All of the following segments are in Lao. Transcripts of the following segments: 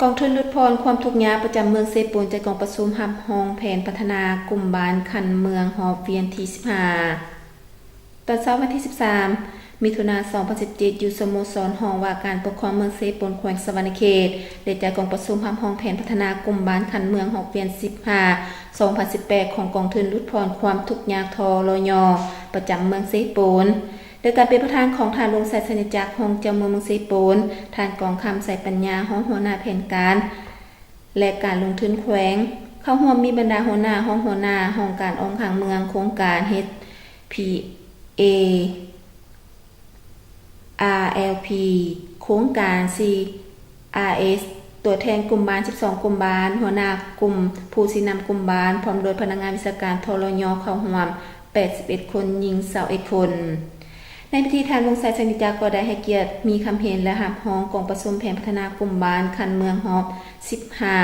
ກອງທຶນຫຼຸດຜ່ອນຄວາມທຸກຍາກປະຈຳເມືອງເຊໂປນ ຈັດກອງປະຊຸມຮັບຮອງແຜນພັດທະນາກຸ່ມບ້ານຂັ້ນເມືອງຮອບວຽນທີສິບຫ້າ. ຕອນເຊົ້າວັນທີສິບສາມ ມິຖຸນາ ສອງພັນສິບເຈັດ ຢູ່ສະໂມສອນຫ້ອງວ່າການປົກຄອງເມືອງເຊໂປນ ແຂວງສະຫວັນນະເຂດ ໄດ້ຈັດກອງປະຊຸມຮັບຮອງແຜນພັດທະນາກຸ່ມບ້ານຂັ້ນເມືອງຮອບວຽນສິບຫ້າ ສອງພັນສິບແປດ ຂອງກອງທຶນຫຼຸດຜ່ອນຄວາມທຸກຍາກ ທລຍ ປະຈຳເມືອງເຊໂປນ ໂດຍການເປັນປະທານຂອງທ່ານ ວອງໄຊ ໄຊຍະຈັກ ຮອງເຈົ້າເມືອງເມືອງເຊໂປນ, ທ່ານ ກອງຄຳ ໄຊປັນຍາ ຮອງຫົວໜ້າແຜນການ ແລະ ການລົງທຶນແຂວງ. ເຂົ້າຮ່ວມມີບັນດາຫົວໜ້າ, ຮອງຫົວໜ້າ, ຫ້ອງການອ້ອມຂ້າງເມືອງ, ໂຄງການ ເຮັດ ພີ ເອ ອາ ແອລ ພີ ໂຄງການ ຊີ ອາ ເອສ ຕົວແທນກຸ່ມບ້ານສິບສອງກຸ່ມບ້ານ, ຫົວໜ້າກຸ່ມ, ຜູ້ຊີ້ນຳກຸ່ມບ້ານ, ພ້ອມດ້ວຍພະນັກງານວິຊາການ ທລຍ ເຂົ້າຮ່ວມ ແປດສິບເອັດຄົນ, ຍິງຊາວເອັດຄົນ. ໃນພິທີ, ທ່ານ ວົງໄຊ ໄຊນິຈັກ ກໍໄດ້ໃຫ້ກຽດມີຄຳເຫັນ ແລະ ຮັບຮອງກອງປະຊຸມແຜນພັດທະນາກຸ່ມບ້ານຂັ້ນເມືອງຮອບສິບຫ້າ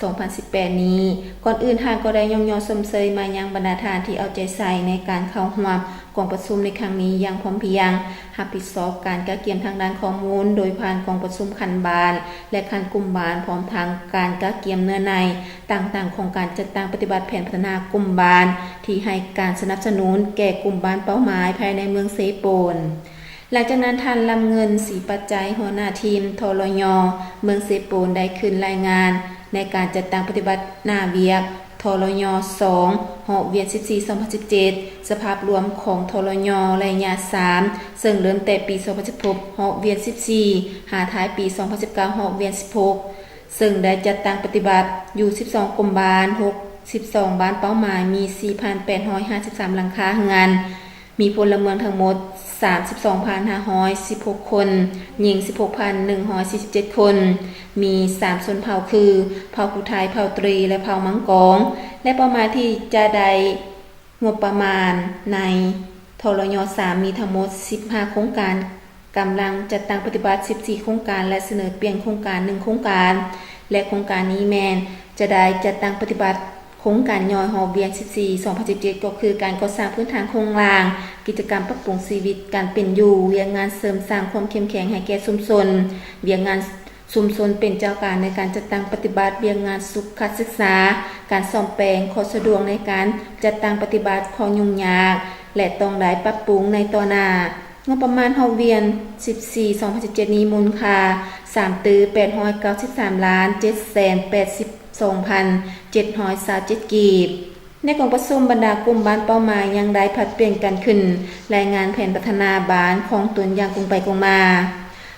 ສອງພັນສິບແປດນີ້. ກ່ອນອື່ນ, ທ່ານກໍໄດ້ຍ້ອງຍໍຊົມເຊີຍມາຍັງບັນດາທ່ານທີ່ເອົາໃຈໃສ່ໃນການເຂົ້າຮ່ວມ ກອງປະຊຸມໃນຄັ້ງນີ້ຢ່າງພ້ອມພຽງ, ຮັບຜິດຊອບການກະກຽມທາງດ້ານຂໍ້ມູນໂດຍຜ່ານກອງປະຊຸມຂັ້ນບ້ານ ແລະ ຂັ້ນກຸ່ມບ້ານ, ພ້ອມທັງການກະກຽມເນື້ອໃນຕ່າງໆຂອງການຈັດຕັ້ງປະຕິບັດແຜນພັດທະນາກຸ່ມບ້ານ ທີ່ໃຫ້ການສະໜັບສະໜູນແກ່ກຸ່ມບ້ານເປົ້າໝາຍພາຍໃນເມືອງເຊໂປນ. ຫຼັງຈາກນັ້ນ, ທ່ານ ລຳເງິນ ສີປັດໄຈ ຫົວໜ້າທີມ ທລຍ ເມືອງເຊໂປນ ໄດ້ຂຶ້ນລາຍງານໃນການຈັດຕັ້ງປະຕິບັດໜ້າວຽກ ທລຍ ສອງ ຮອບວຽນສິບສີ່ ສອງພັນສິບເຈັດ ສະພາບລວມຂອງ ທລຍ ໄລຍະສາມ ເຊິ່ງເລີ່ມແຕ່ປີສອງພັນສິບຫົກ ຮອບວຽນສິບສີ່ ຫາທ້າຍປີສອງພັນສິບເກົ້າ ຮອບວຽນສິບຫົກ ເຊິ່ງໄດ້ຈັດຕັ້ງປະຕິບັດຢູ່ສິບສອງກຸ່ມບ້ານ, ຫົກສິບສອງບ້ານເປົ້າໝາຍ, ມີສີ່ພັນແປດຮ້ອຍຫ້າສິບສາມຫຼັງຄາເຮືອນ, ມີພົນລະເມືອງທັງໝົດສາມສິບສອງພັນຫ້າຮ້ອຍສິບຫົກຄົນ, ຍິງສິບຫົກພັນໜຶ່ງຮ້ອຍສີ່ສິບເຈັດຄົນ, ມີສາມຊົນເຜົ່າຄື ເຜົ່າຜູ້ໄທ, ເຜົ່າຕຣີ ແລະ ເຜົ່າມັງກອງ ແລະ ເປົ້າໝາຍທີ່ຈະໄດ້ງົບປະມານໃນ ທລຍ ສາມ ມີທັງໝົດສິບຫ້າໂຄງການ, ກຳລັງຈັດຕັ້ງປະຕິບັດສິບສີ່ໂຄງການ ແລະ ສະເໜີປ່ຽນໂຄງການໜຶ່ງໂຄງການ ແລະ ໂຄງການນີ້ແມ່ນຈະໄດ້ຈັດຕັ້ງປະຕິບັດ ໂຄງການຍ່ອຍຮອບວຽນສິບສີ່ ສອງພັນສິບເຈັດ ກໍຄືການກໍ່ສ້າງພື້ນຖານໂຄງລ່າງ, ກິດຈະກຳປັບປຸງຊີວິດການເປັນຢູ່, ວຽກງານເສີມສ້າງຄວາມເຂັ້ມແຂງໃຫ້ແກ່ຊຸມຊົນ, ວຽກງານຊຸມຊົນເປັນເຈົ້າການໃນການຈັດຕັ້ງປະຕິບັດວຽກງານສຸຂະສຶກສາ, ການສ້ອມແປງຂໍ້ສະດວກໃນການຈັດຕັ້ງປະຕິບັດ, ຂໍ້ຫຍຸ້ງຍາກ ແລະ ຕ້ອງໄດ້ປັບປຸງໃນຕໍ່ໜ້າ. ງົບປະມານຮອບວຽນສິບສີ່ ສອງພັນສິບເຈັດນີ້ ມູນຄ່າສາມຕື້ແປດຮ້ອຍເກົ້າສິບສາມລ້ານເຈັດແສນແປດສິບສອງພັນເຈັດຮ້ອຍຊາວເຈັດກີບ. ໃນກອງປະຊຸມ, ບັນດາກຸ່ມບ້ານເປົ້າໝາຍຍັງໄດ້ຜັດປ່ຽນກັນຂຶ້ນລາຍງານແຜນພັດທະນາບ້ານຂອງຕົນຢ່າງກົງໄປກົງມາ.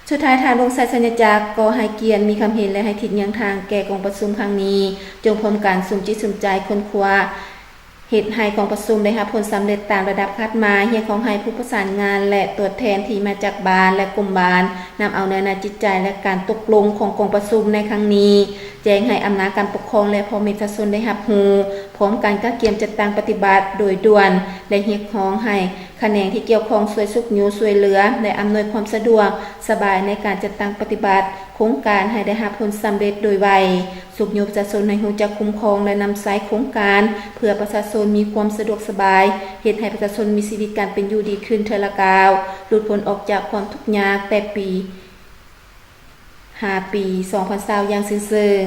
ສຸດທ້າຍ, ທ່ານ ວົງໄຊ ໄຊຍະຈັກ ກໍໃຫ້ກຽດມີຄຳເຫັນ ແລະ ໃຫ້ທິດຍ່າງທາງແກ່ກອງປະຊຸມຄັ້ງນີ້, ຈົ່ງພ້ອມກັນສຸມຈິດສຸມໃຈຄົ້ນຄວ້າ ເຮັດໃຫ້ກອງປະຊຸມໄດ້ຮັບຜົນສຳເລັດຕາມລະດັບຄາດໝາຍ, ຮຽກຮ້ອງໃຫ້ຜູ້ປະສານງານ ແລະ ຕົວແທນທີ່ມາຈາກບ້ານ ແລະ ກຸ່ມບ້ານ ນຳເອົາເນື້ອໃນຈິດໃຈ ແລະ ການຕົກລົງຂອງກອງປະຊຸມໃນຄັ້ງນີ້ ແຈ້ງໃຫ້ອຳນາດການປົກຄອງ ແລະ ພໍ່ແມ່ປະຊາຊົນໄດ້ຮັບຮູ້, ພ້ອມກັນກະກຽມຈັດຕັ້ງປະຕິບັດໂດຍດ່ວນ ແລະ ຮຽກຮ້ອງໃຫ້ຂະແໜງທີ່ກ່ຽວຂ້ອງຊ່ວຍຊຸກຍູ້ຊ່ວຍເຫຼືອ ແລະ ອຳນວຍຄວາມສະດວກສະບາຍໃນການຈັດຕັ້ງປະຕິບັດໂຄງການໃຫ້ໄດ້ຮັບຜົນສຳເລັດໂດຍໄວ. ຊຸກຍູ້ປະຊາຊົນໃຫ້ຮູ້ຈັກຄຸ້ມຄອງ ແລະ ນຳໃຊ້ໂຄງການ ເພື່ອປະຊາຊົນມີຄວາມສະດວກສະບາຍ, ເຮັດໃຫ້ປະຊາຊົນມີຊີວິດການເປັນຢູ່ດີຂຶ້ນເທື່ອລະກ້າວ, ຫຼຸດພົ້ນອອກຈາກຄວາມທຸກຍາກແຕ່ປີ ຫາປີສອງພັນຊາວຢ່າງສິ້ນເຊີງ.